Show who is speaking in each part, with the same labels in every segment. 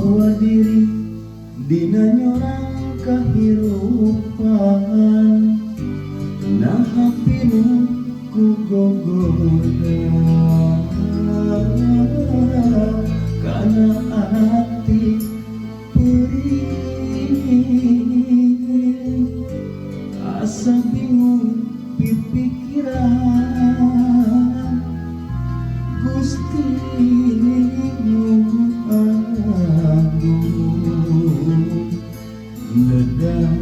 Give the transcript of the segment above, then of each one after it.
Speaker 1: Mawa diri dina nyorang kahirupan, naha pinuh ku gogoda kana ati perih, asa bingung pipikiran Gusti nu agung nedah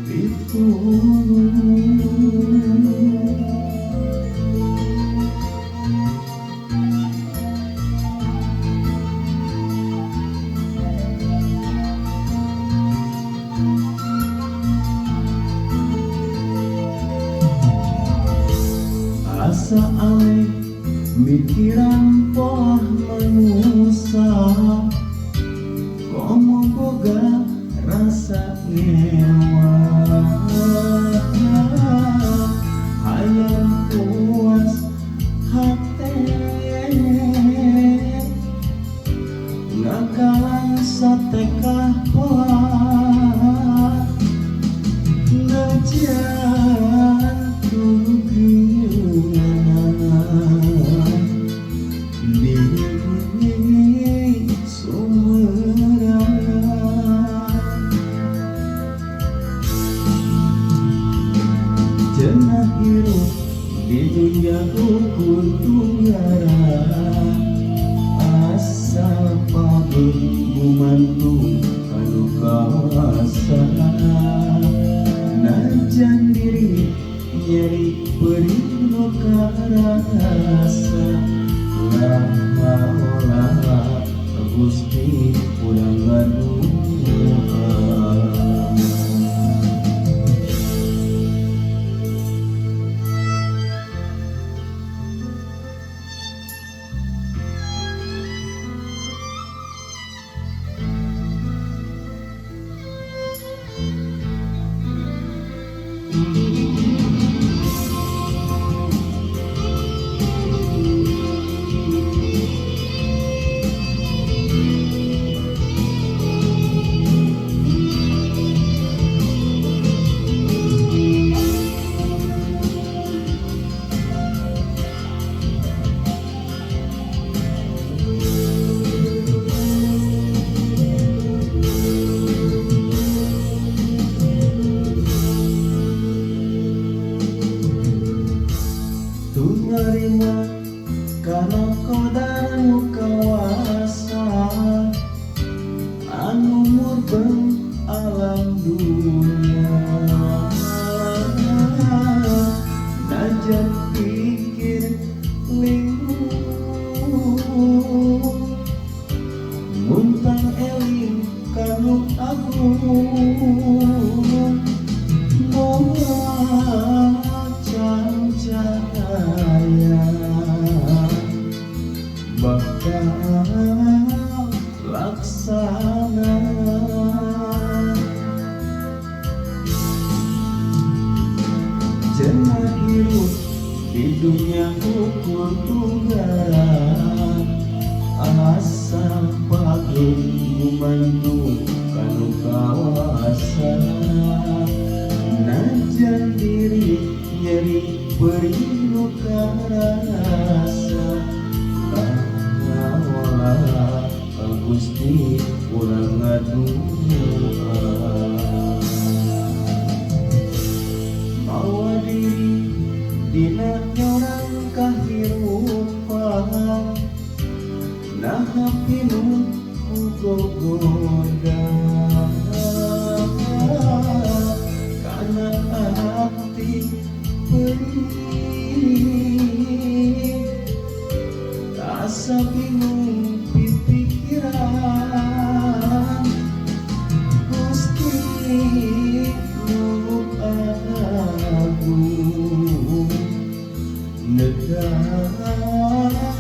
Speaker 1: pitulung. Asa aneh mikiran poah manusa, komo boga rasa ngewa, hayang puas hate ngakalan satekah pola najan cenah hirup di dunia ukur tunggara, asal pageung gumantung kanu kawasa, najan diri nyeri perih nu karasa, la haula Gusti urang ngadua. Tunarima kana qadar nu kawasa, anu murbeng alam dunya, najan pikir lingu muntang eling kanu agung, moal cahaya bakal laksana. Cenah hirup di dunia ukur tunggara, asal pageung gumantung kanu kawasa, najan diri nyeri perih nu karasa, la ka Gusti urang ngadua. Mawa diri dina nyorang kahirupan, naha pinuh ku gogoda kana ati perih, asa bingung pipikiran Gusti nu agung nedah